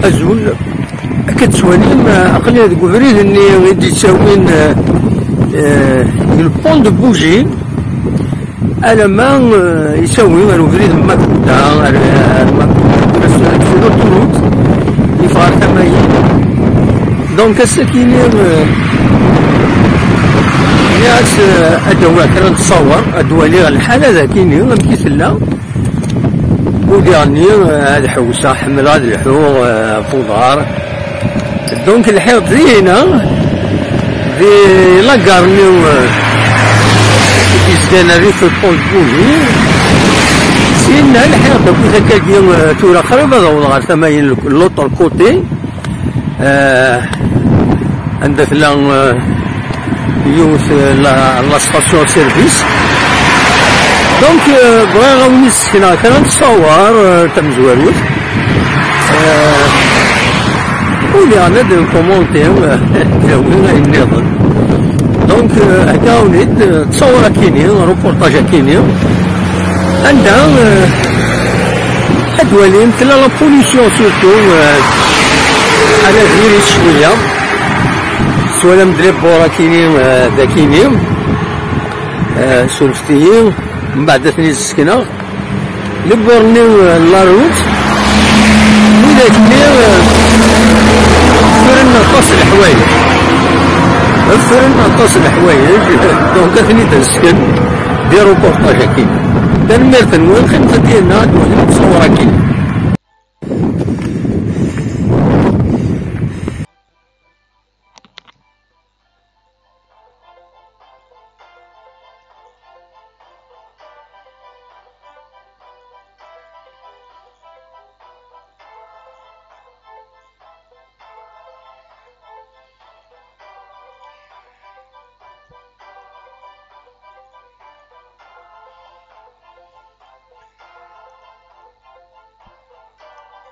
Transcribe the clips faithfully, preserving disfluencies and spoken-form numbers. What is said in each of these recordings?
Azul, akka tettwalim, eh, aql-i deg ubrid-nni i d-yettawin, eh, eh, le pont de Bougie, alamma, eh, yettawi ar ubrid n Makuda, ar, ar Makuda, sur l'autoroute, yeffeɣ ar tama-yi. Donc, ass-akini, eh, nniɣ-as, eh, ad d-awiɣ kra n ttṣawer, ad d-waliɣ lḥala dagini, amek i tella. Udiɣ-nni, eh, ad ḥewseɣ, ḥemmleɣ ad lḥuɣ, eh, ɣef uḍar. Donc, lḥiɣ-d dihina, di la gare-nni, eh, i d-yezgan rrif Paul Bougie. Syenna lḥiɣ-d akkit akkagi, eh, tura qrib ad awḍeɣ ɣer tama-in, l'autre côté. Eh, anda tella, eh, yiwet, eh, la, la station de service. Donc, eh, bɣiɣ ad wen-d-sekneɣ kra n ttṣawar, eh, tamezwarut. Eh, u diɣen ad nkumunti, eh, d ayen nniḍen. Donc, eh, akka wen-id, eh, ttṣawar akini, reportage akini. Anda, eh, ad walim, tella la pollution surtout, eh, ala diri cwiya. Twalam-d les bords akini, eh, d akini. Eh, surfet-iyi, mbeɛd ad ten-id-sekneɣ. Les bords-nni, eh, n la route, widak-nni, eh, ffren aṭas n leḥwayeǧ. Ffren aṭas n leḥwayeǧ, donc ad ten-id-nesken di reportage-agi. Tanemmirt-nwen, qqimet dinna, ad twalim ttṣawar-agi.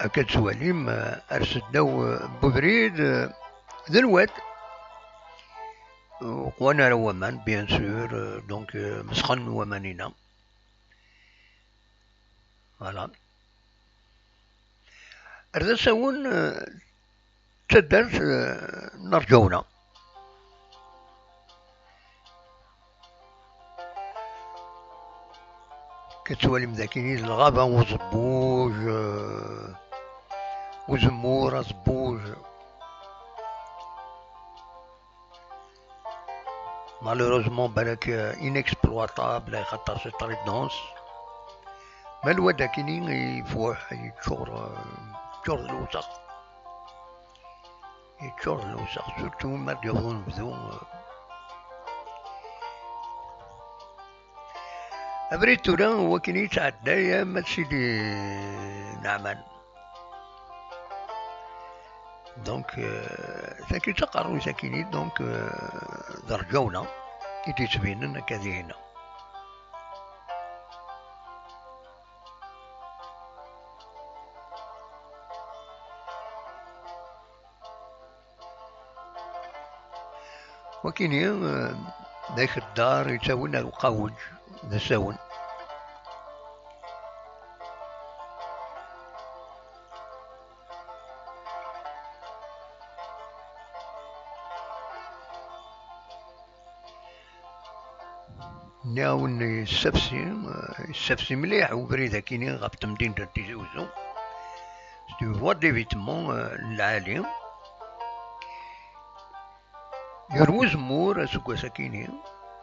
Akka tettwalim, eh, ar seddaw, eh, n ubrid, eh, d lwad. Uqwan ara waman, bien sûr, eh, donc, eh, mesxen waman-ina. Voilà. Ar d asawen, eh, d taddart, eh, n Rǧawna. Ka tettwalim daki d lɣaba, uẓebbuj, eh, uzemmur, aẓebbuj. Malheureusement, balak, euh, inexploitable, axaṭer c'est très dense. Ma lwad akini ifuḥ, yeččur, euh, yeččur d lewsex. Yeččur d lewsex, surtout ma d-yaweḍ unebdu, euh. Abrid tura, wakken i yettɛedday, am Sidi Neɛman. Donc, euh, tagi d taqerruyt akini, donc, euh, d Rǧawna i d-yettbinen akka dihina. Wakini, eh, d akeddar yettawin ar uqawej d asawen. Nniɣ-awen yessafsi, eh, yessafsi mliḥ ubrid akini ɣef temdint n Tizi Uzzu. C'est une voie d'évitement, eh, n lɛali. Yerwa uzemmur aseggas akini,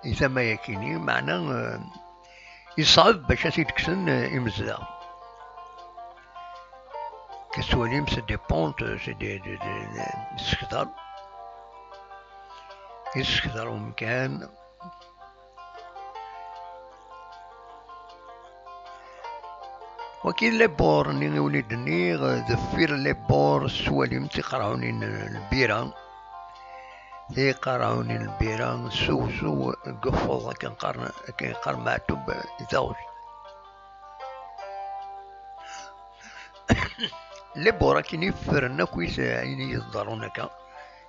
i tama-yakini, meɛna, eh, yeṣɛeb bac ad t-id-kksen, eh, imezdaɣ. Ka tettwalim, c'est des pentes, c'est des, des, des, des, yessekder. Yessekder umkan. Waki les bords-nni i wen-id-nniɣ, deffir les bords tettwalim tiqerɛunin n lbira. Tiqerɛunin n lbira, sew sew, deg ufeḍ, akken qqaren, akken yeqqar Meɛtub, i taɣect. Les bords akken i ffren akk is-, ayen i yi-iḍerrun akka.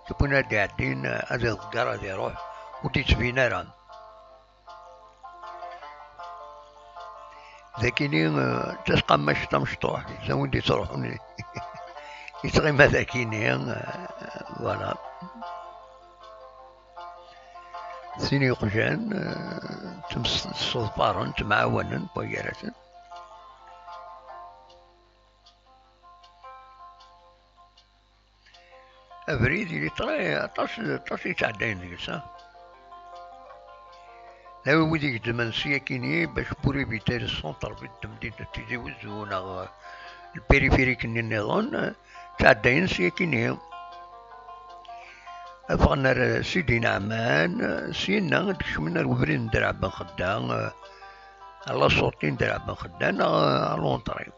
Tewwin ad d-iɛeddin, ad iḍegger, ad iruḥ, ur d-yettbin ara. Dakini, eh, d tasqammact tamecṭuḥt, d win d-yettruḥun. Yettɣima dagini, euh, voilà. Sin iqjan, euh, ttemseḍfaren, ttemɛawanen, wway-gar-asen. Abrid yili ṭra-, aṭas, aṭas i yettɛeddayen deg-s, ha? Lawi wid igezzmen s yakini, bac pour éviter le centre-ville n temdint n Tizi Wezzu neɣ le périphérique-nni nniḍen, ttɛeddayen s yakini. Ffɣen ar Sidi Neɛman, syenna ad kecmen ar ubrid n Ddereɛ Ben Xedda, à la sortie n Ddereɛ Ben Xedda neɣ à l'entrée.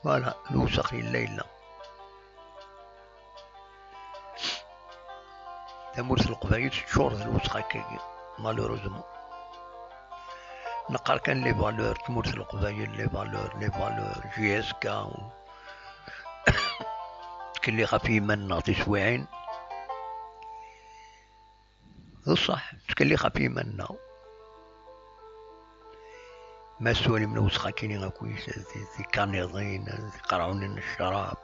Voilà, lewsex yella, yella. Tamurt n Leqbayel teččur d lewsex akkagi, malheureusement. Neqqar kan les valeurs, tamurt n Leqbayel, les valeurs, les valeurs, J S K. Tkelli ɣef yiman-nneɣ tiswiɛin. D ṣṣeḥ, nettkelli ɣef yiman-nneɣ. Ma s twalim lewsex-akini akk, ti-, ti-, tikaniḍin, tiqerɛunin n ccrab,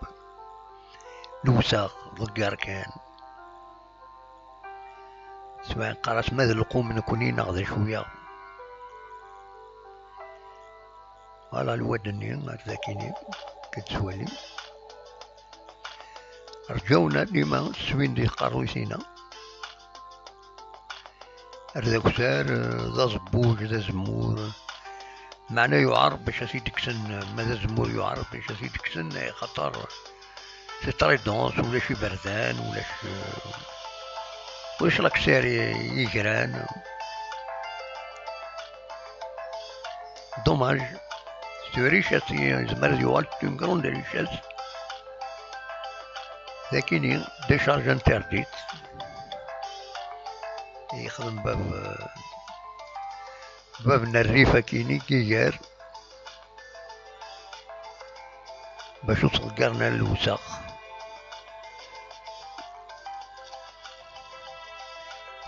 lewsex, ḍegger kan. Smaɛin qqar-as ma d lqum nekni neɣ d acu-yaɣ. Voilà, lwad-nni ar dakini, ad tettwalim. Rǧawna dima swin di tqerruy-tina. Ar d akessar, eh, d aẓebbuj, d azemmur. Meɛna yuɛer bac ad t-id-kksen, ma d azemmur yuɛer bac ad t-id-kksen, eh, xaṭer c'est très dense, ulac iberdan, ulac, eh, ulac l'accès ar i-, igran. Dommage. C'est une richesse, yezmer ad yuɣal c'est une grande richesse. Dakini, décharge interdite. Yexdem bab, bab n rrif akini, yiger. Bac ur ttḍeggaren ara lewsex.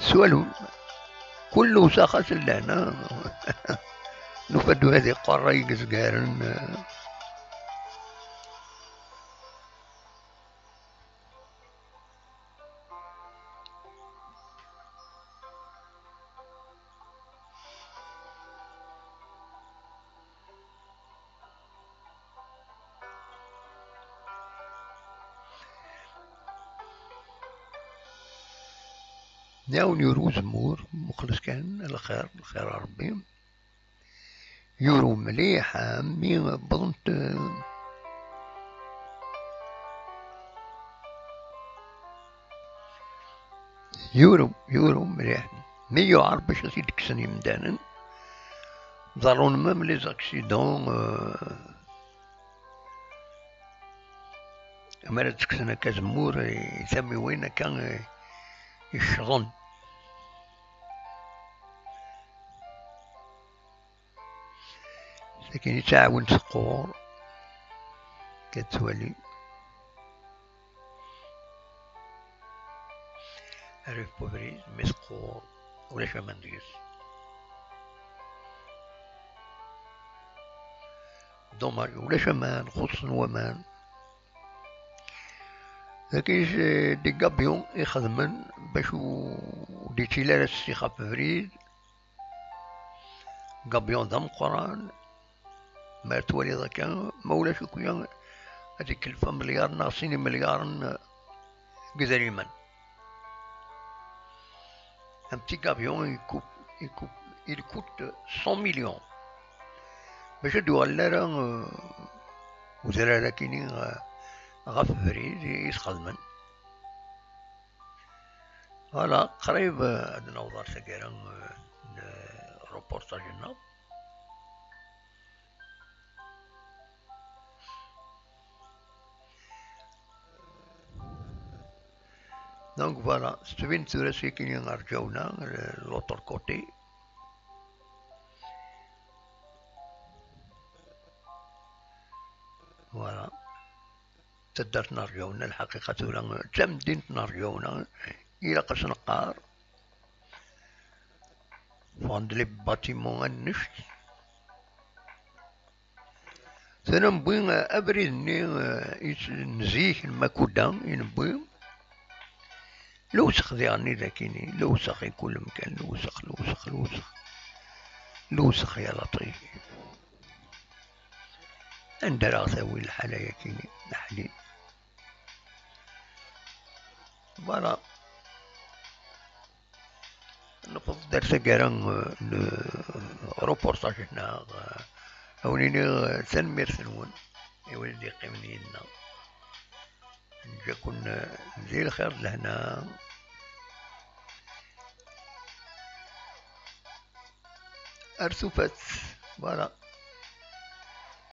S walu, kul lewsex ad t-llan, ha? Nufa-d ula d iqerra i yezgaren. Nɛawen yuru uzemmur, muqlet kan, lxir, lxir a Rebbi. Yuru mliḥ, a mmi, wwḍent, yuru, yuru mliḥ. Mi yuɛer bac ad t-id-kksen yimdanen, ḍerrun même les accidents, euh, mi ara d-kksen akka azemmur, i tamiwin akka, eh, iccḍen. Sakin i ttɛawen teqqur, akka tettwali. Rrif n ubrid, mi teqqur, ulac aman deg-s. Dommage, ulac aman, xuṣṣen waman. Dagi, eh, des gabions i xedmen bac ur d-yettili ara ssix ɣef ubrid. Gabion d ameqqran, ma twaliḍ akka, ma ulac akk-ya, ad ikelf amelyaṛ neɣ sin imelyaṛen, eh, deg idrimen. Un petit gabion, il coûte, il coûte, il coûte cent millions. Bac ad d-uɣalen ara, euh, udrar akini, euh, ɣef ubrid i t-xedmen. Voilà, qrib, euh, ad naweḍ ar taggara, euh, n reportage-nneɣ. Donc voilà, tettbin tura sikini Rǧawna, euh, l'autre côté. Voilà. Taddart n Rǧawna, lḥaqiqa tura, d tamdint n Rǧawna, ilaq ad s-neqqar. Ffɣen-d les bâtiments annect. Tura newwi, eh, abrid-nni, eh, is-, n zik n Makuda i newwi. Lewsex diɣen i d akini, lewsex i kul mkan, lewsex, lewsex, lewsex. Lewsex ya Laṭif. Anda ara ɣ-tawi lḥala yakini, leḥli. Voilà. Newweḍ-d ar taggara, eh, n, eh, reportage-nneɣ, eh, a wen-iniɣ, eh, tanemmirt-nwen i wid d-yeqqimen yid-neɣ. Nǧa-ken, eh, di lxir d lehna. Ar tufat. Voilà.